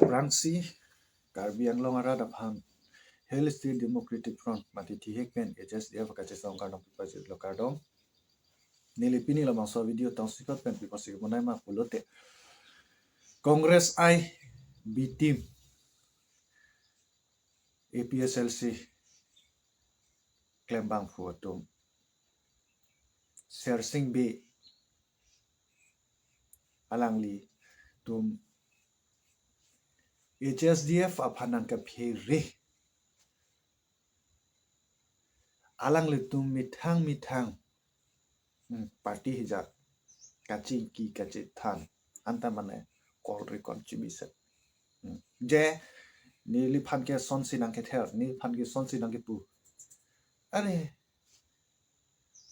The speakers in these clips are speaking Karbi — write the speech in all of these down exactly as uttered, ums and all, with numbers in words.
Aphrangsi Karbi Anglong arat aphan Hill State Democratic Front mati thihek pen H S D F kachesong kardom pipajirlo kardom. Neli pini labangso video tongsikot pen pipasi monai ma pulote, Congress I B team A P H L C klembangphu atum, Sersing Bey alanglitum H S D F aphan nangkephere, alanglitum methang methang, hmm, party hijat kachingki kachethan anta mane call record chibiset. Hmm. Je neliphan ke sonsi nangkether, neliphan ke sonsi nangkepu. Are,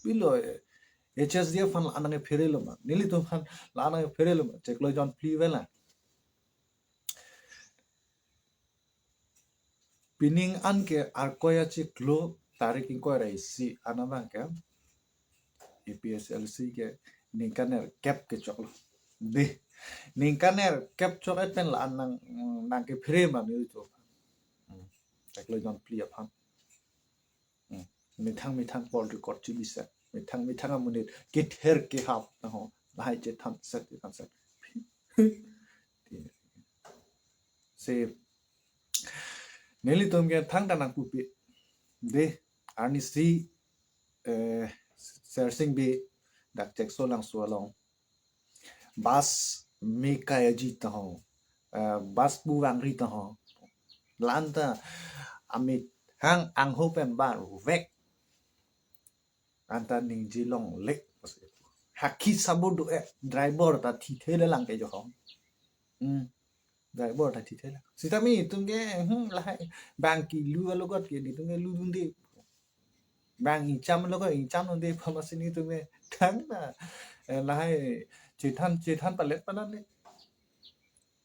pilo, eh, H S D F aphan la-an nangkepherelo ma, nelitum aphan la-an nangkepherelo ma, chiklo jon phli vela. Pining an ke Arkoi achiklo tarik ingkoi ra isi an abang ke A P H L C ke ningkan nerkep kechoklo. Dei, ningkan nerkep chok-et pen la-an nang, nangkephere ma nelitum. Hmm. Chiklo jon phli aphan. Hmm. Methang methang call record chibiset. Methang methang amonit kether kehap. Naho. Lahai chethanset, chethanset. Si nelitum ke thangta nangpupe. Dei, arnisi, eh, Sersing Bey dak Cheksolangso along bus me kayaji taho, eh, bus pu vangri taho. La-anta amethang angho pen barvek. Anta ningje longle. Hakhi sabur do-e, driver ta thithe le lang ke johong. Hmm. Driver ta thithe le. Sitame itum ke, hmm, lahai bang kilu alogot ke itum ke ludunde. Bang ingcham alogot ingchamdunde, pamasi nelitum ke thangta, eh, lahai chethan chethan palet pananle.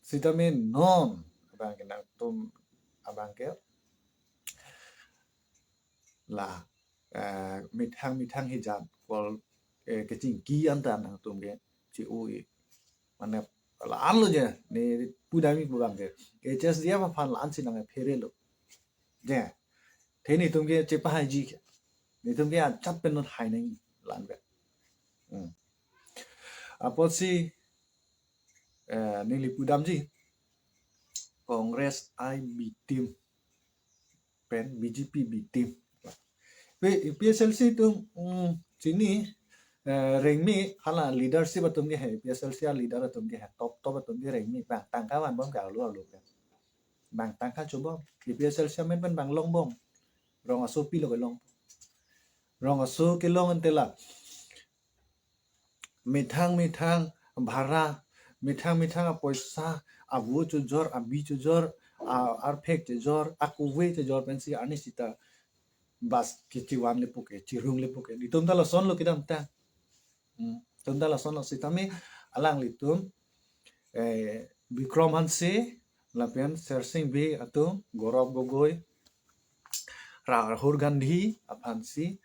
Sitame non abang ke nangtum abang ke la, eh, methang methang hijat call, eh, kachingki anta nangtum ke chi-o-e. Mane la-an lo je, ne pudamji pu abang ke H S D F aphan la-ansi nangkepherelo. Je, te netum ke chepahaiji ke, netum ke ajat pen non hai nangji la-an pen. Hmm. Apotsi, eh, neli pudamji, Congress I B team pen B J P B team. Pe-, P S L C atum, mm, chini, eh, rengme, hala leadership atum ke he, P S L C aleader atum ke he, top top atum ke rengme, bang tangka vanbom ke arlo arlo ke. Bang tangka chobom, P S L C amen pen bang longbom. Rong aso pilo kelong. Rong aso kelong ante la methang methang bhara, methang methang apoisa, avo chojor, abi chojor, a-, arphek chojor, akove chojor pensi arnisi ta bus kechivanle puke, chirungle puke. Itum ta lasonlo kedamtang. Hmm, itum ta lasonlo sitame alanglitum, eh, Bikram Hanse, lapen Sersing Bey atum, Gaurav Gogoi, Ra-, Rahul Gandhi aphansi,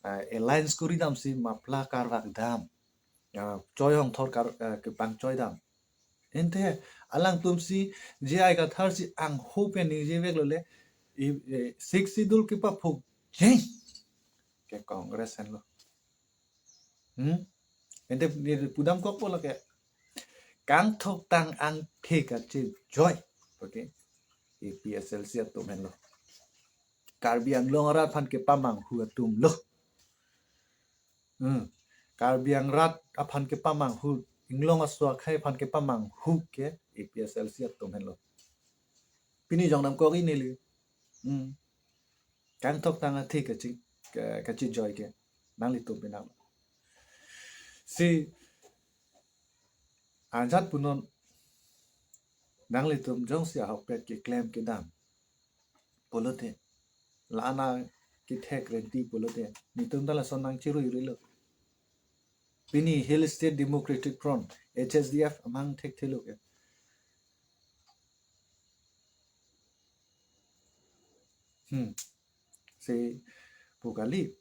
eh, alliance kori damsi mapla karvak dam. Ya, choi hongthor kar, eh, kepangchoi dam. Ante alangtumsi J I Kathar si angho pen ningjeveklo le, i, eh, Sixth Schedule kepaphuk jeng ke Congress henlo. Hmm? Ante neli pudam kokpo lake, kangthok tang angthek kachejoi. Okay. A P H L C atum henlo. Karbi Anglong arat aphan kepamanghu atum lo. Hmm. Karbi Anglong aphan kepamanghu, Inglong aso akhei aphan kepamanghu ke A P H L C atum henlo. Pini jong namkok-i neli. Hmm. Kangthok tang angthek kachi, ka-, kachejoi ke nanglitum penang. Si ajat punon nanglitum jongsi ahokpet keklem kedam pulote, la-an akethek renti pulote, netum ta lason nangchiruirilo. Pini Hill State Democratic Front, H S D F amang thekthelo ke. Hmm. Si pu kali,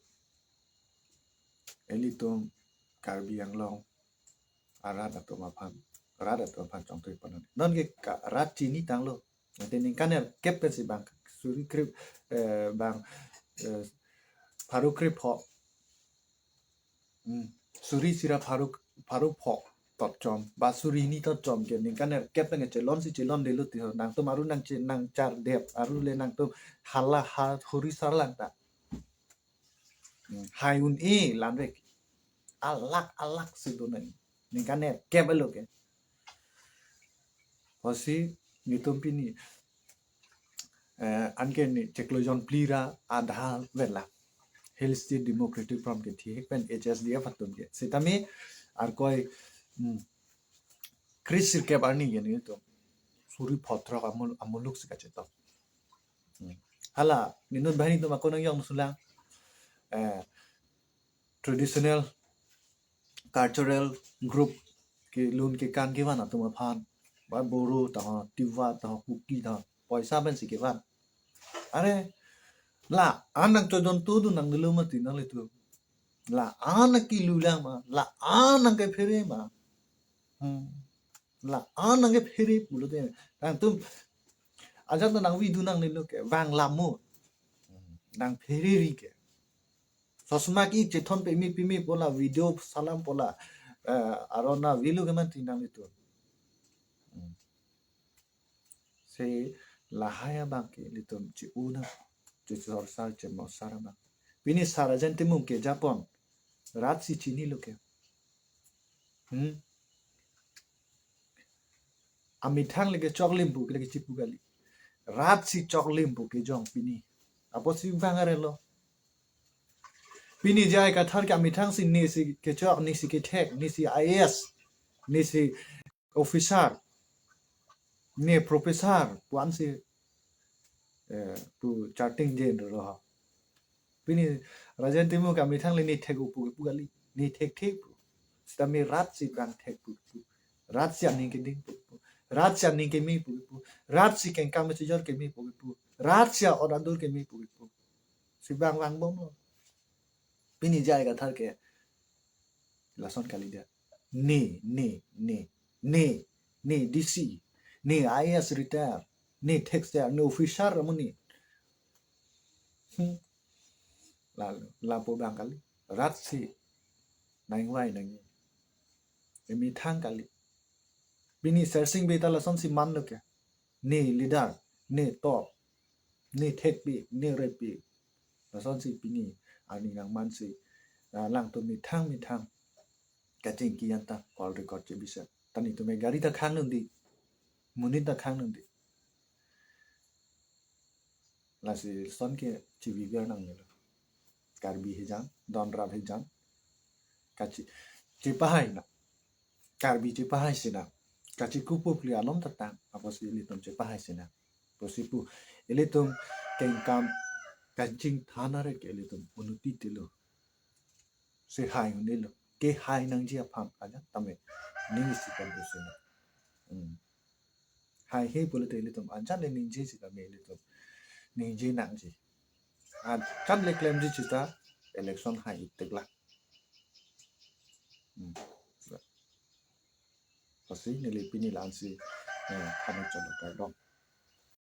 ilitum Karbi Anglong arat atum aphan rat atum aphan chongthui pon. Non ke ka rat chini tanglo. Ante ningkan er kep pensi bang suri krip, eh, bang, eh, pharo krip pho. Hmm. Suri sira pharo, pharo pho tot chom. Ba suri ni tot chom ke ningkan er kep pen chelon si chelondelo ti ho. Nangtum aru nang che, nang char dep. Aru le nangtum hala ha huri sarlang ta. Hmm. Hai un-e lanvek. Alak, alak si do nang. Ningkan er kep elo ke. Hosi nelitum pini, eh, anke ne chiklo jonphli ra adha vela. Hill State Democratic Front ke thihek pen H S D F atum ke. Sitame arkoi, hmm, kre sirkep arni ke nelitum suri pho throk amul-, amuluk si kachetong. Hmm. Hala, ne non banghini atum ako nangjong sulang. Eh, traditional cultural group kelun kekan kevan atum aphan. Ba Boro ta ho, Tiwa ta ho, Kuki ta ho, poisa pensi kevan. Are, la-an nangchodon tudu nangdelo mati nanglitum. La-an nangkelulang ma, la-an nangkephere ma. Hmm. La-an nangkephere pulote. Nangtum, ajat nangvidu nanglelo ke, vang lamo. Hmm. Nangphereri ke. Sosma ke-ik chethon peme peme pu la video salam pu la, eh, aron nangvelo ke mati nanglitum. Hmm. Si lahai abang ke ilitum che-o nang, che-sorsar, chemosar abang. Pini Sir Rajen Timung keja pon, rat si chinilo ke. Hmm. Amethang le kechoklim pu, le kechipu kali. Rat si choklim pu kejong pini. Apotsi vang arelo. Pini J I Kathar ke amethang si ne si kechok, ne si kethek, ne si I A S, ne si officer, ne professor, pu-an si, eh, pu charting jen ro ho. Pini Rajen Timung ke amethang le ne thek-o pu kepu kali, ne thekthe pu. Sitame rat si prang thek pu kepu. Rat si aning keding pu kepu. Rat si aning keme pu kepu. Rat si kengkam chejor keme pu kepu. Rat si a-ot adur keme pu kepu. Si vang vangbomlo. Pini J I Kathar ke lason kalidet. Ne, ne, ne, ne, ne D C, ne I A S retire, ne thekser, ne officer amonit. Hmm. Lalu, lapu abang kali. Rat si nangvai nang. Amethang kali. Pini Sersing Bey ta lasonsi manlo ke. Ne leader, ne top, ne thekpi, ne repi. Lasonsi pini arni nangmansi, ah, alangtum methang methang kachingki anta call record chebisa. Ta nelitum ke gari ta khang nangdi. Monit ta khang nangdi. Lasi lason ke chiviver nangnelo. Karbi hijang, donrap hijang. Kachi, chepahai nang. Karbi chepahai si nang. Kachikup pule alom tatang. Apotsi ilitum chepahai si nang. Pusi pu, ilitum kengkam kachingthan arek ke ilitum unnoti tilo. Si hai un-elo. Kehai nangji aphan ajat tame ning isi kan pusi nang. Hmm. Haihe pulote ilitum ajat le ningje sitame ilitum ningje nangji. Ajat le klemji sita election hai itik la. Hmm. Pusi neli pini la-ansi, eh, kami cholo kardom.